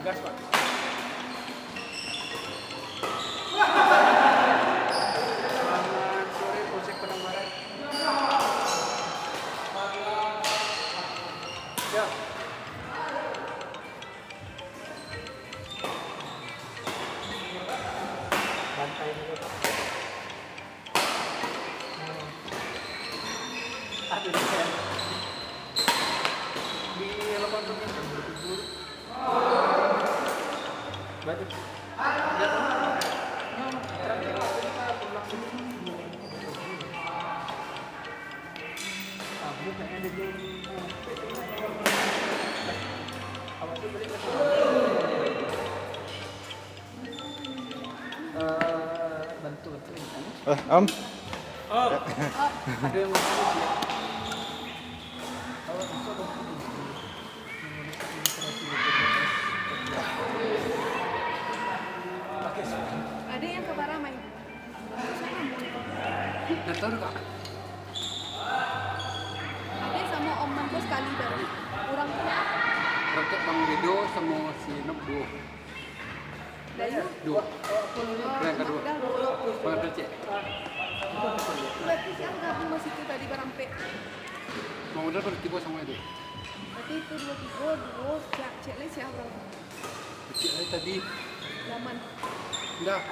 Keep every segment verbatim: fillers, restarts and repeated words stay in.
Gas, Pak. Selamat sore, Polsek Padang Barat. Ya. Bantai dulu, Pak. Aduh, di lapangan tuh, kan, baru tidur. Baru. Nggak tahu. Terakhir, kita pulang. Eh, bantu, bantu. Eh, Om. Ada yang mau, ya? Ada yang kabar ramai. Nggak tahu, Kak. Ade samo Om Manto sakali baru. Urang tu apo? Urang tu Bang Rido samo si Nob duo. Dayu? Duo. Oh, Urang kaduo. Bang Abdul cek. Berarti sia gabung di situ tadi barampek? Bang Abdul baru tibo samo itu. Berarti itu duo tigo, duo, cek, cek lai sia urang. Kecil aja tadi. Laman. Ndak.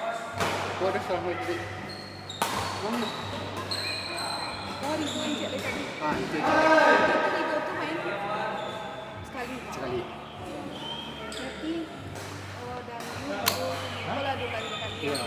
Kau ada salah main tadi. Mana? Oh, Rido yang cek dari tadi. Ah, itu, itu. Itu Rido tu main sekali. Sekali. Berarti, oh, dari Rido, bola dua kali, dua kali. Iya.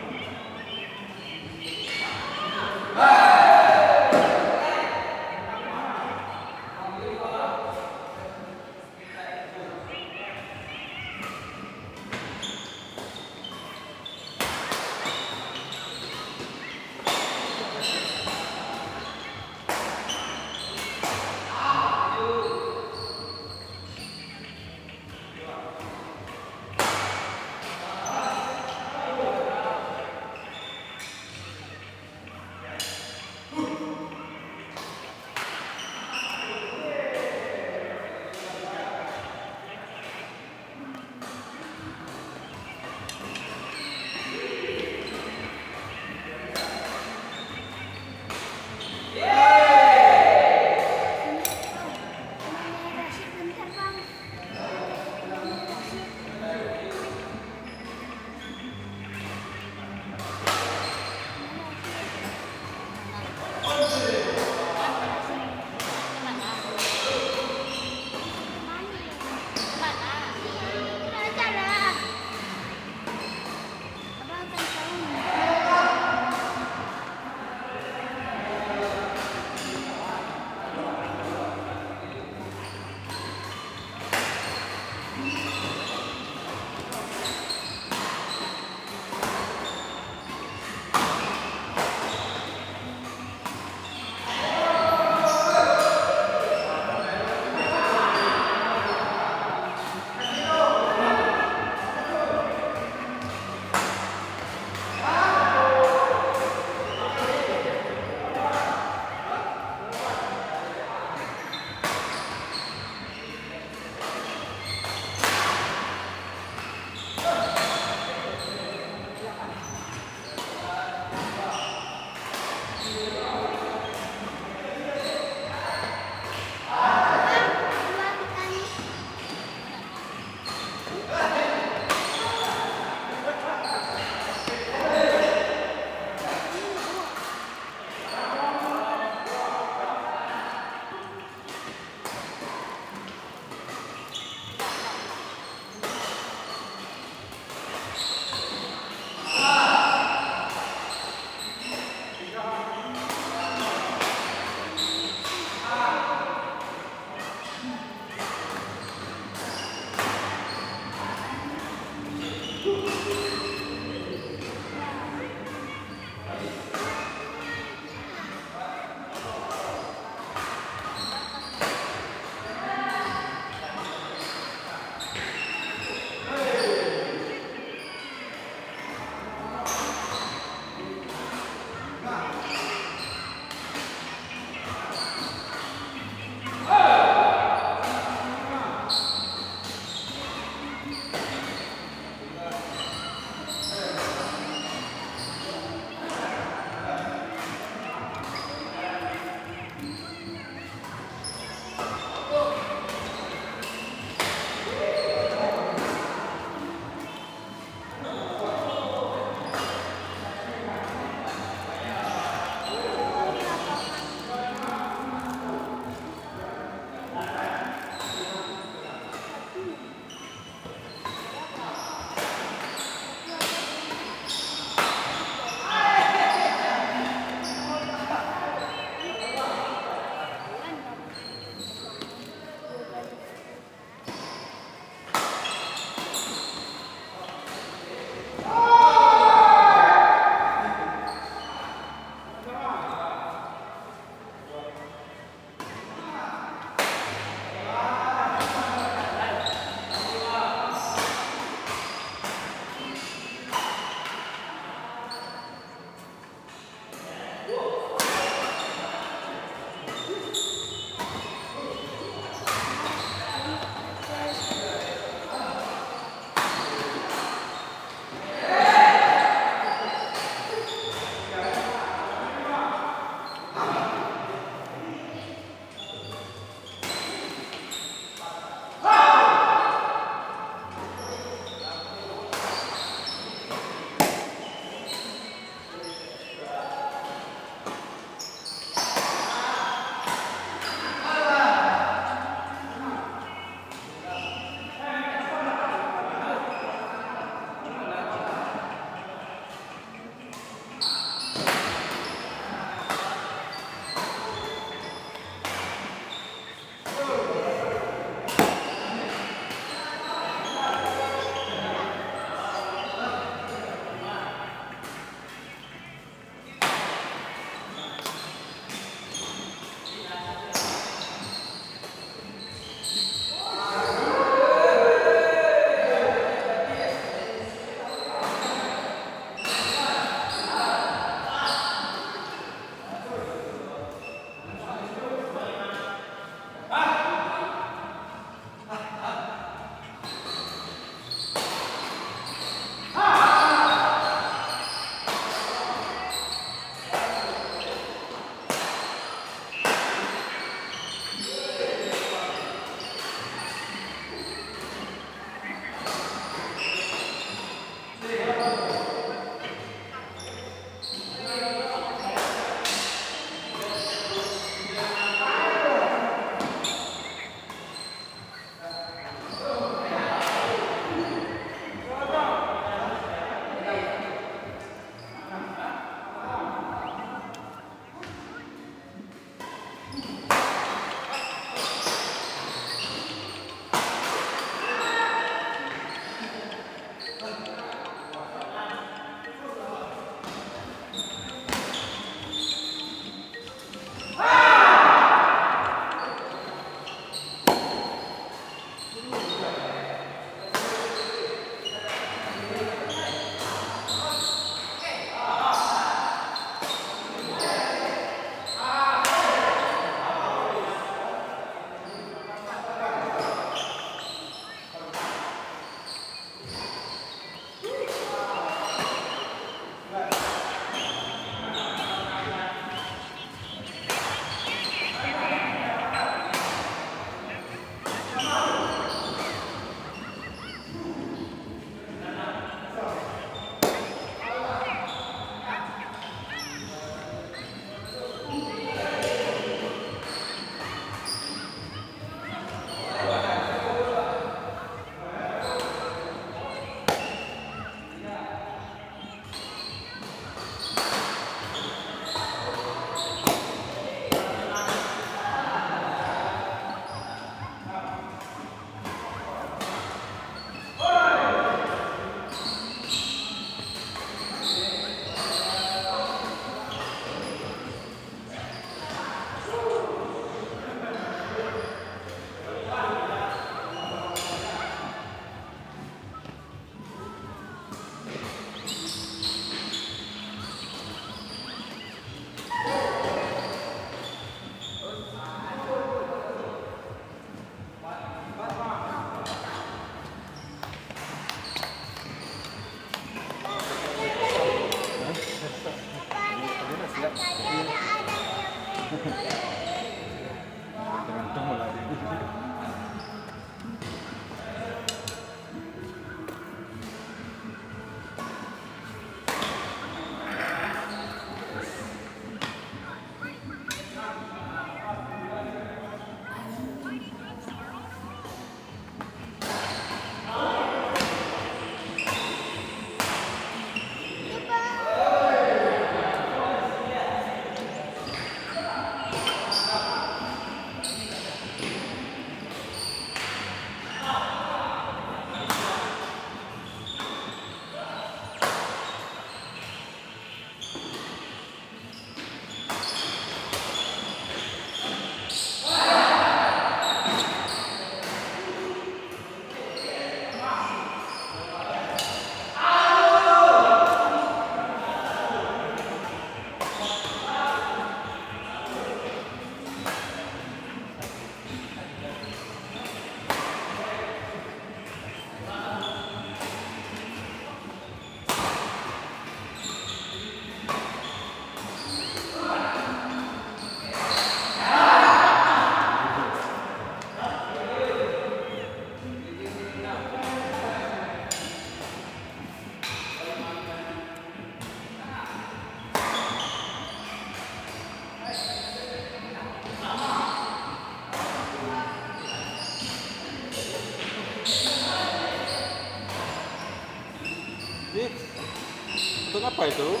Itu.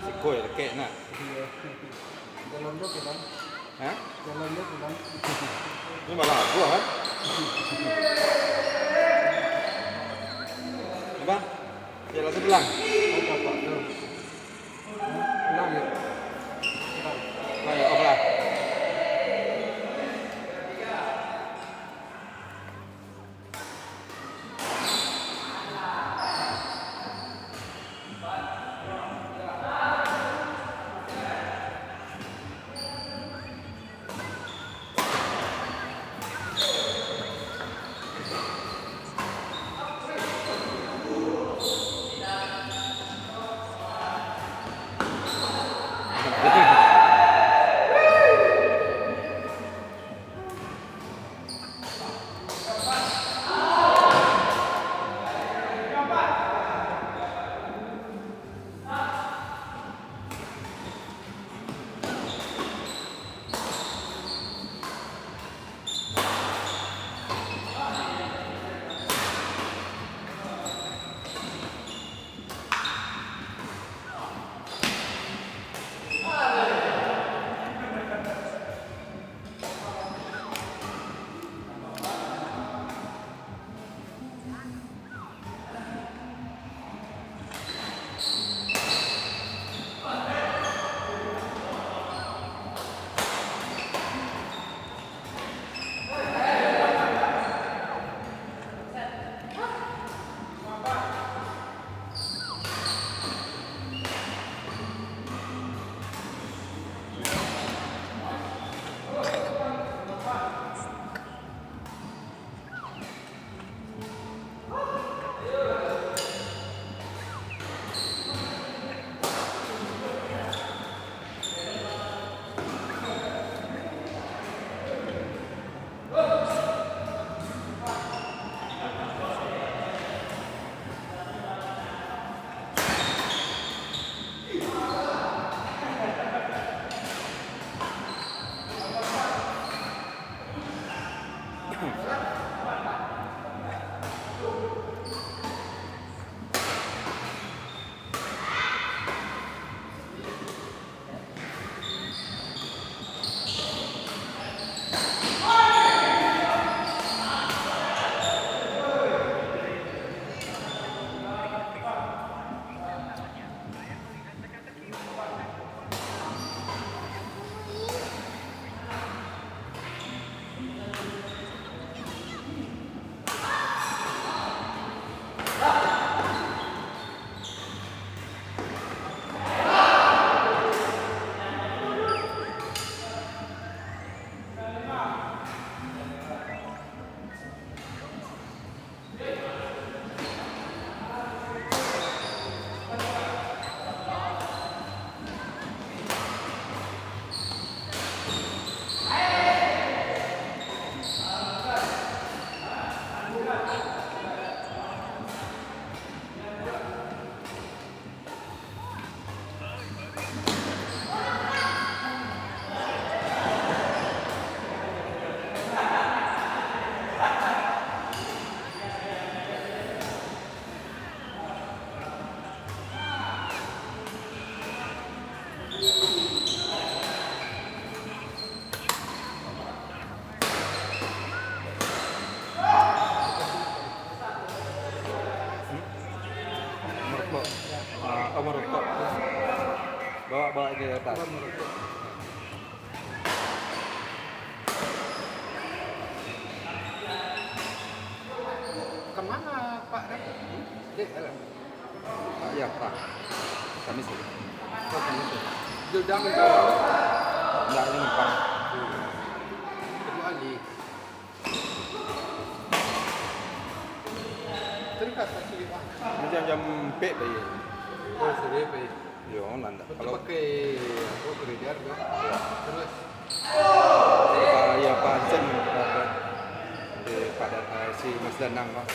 Siko yo, lekek nak. Jalan jo pulang. Hah? Jalan jo pulang. Ini malah aku, kan? Bang, jalan sebelah. Oh, bapak tu. Pulang yo. Pulang. Pulang yo, off lah. Kok, ah, oh, merokok. Bawa, bawa ke atas. Kemana, Pak, dah? Dek, alah. Pak, ya, Pak. Kamis ya? Oh, Kamis ya. Jodang itu. Enggak, ini numpang. Kedua lagi. Terima kasih, Pak. Macam jam empat tadi. Oh, sudah, Pak. Yo, nanda. Kalau pakai apa, kerja tu? Ya. Terus? Ah, ya, Pak Hansen, apa? Eh, pada, ah, si Mas Danang, Pak.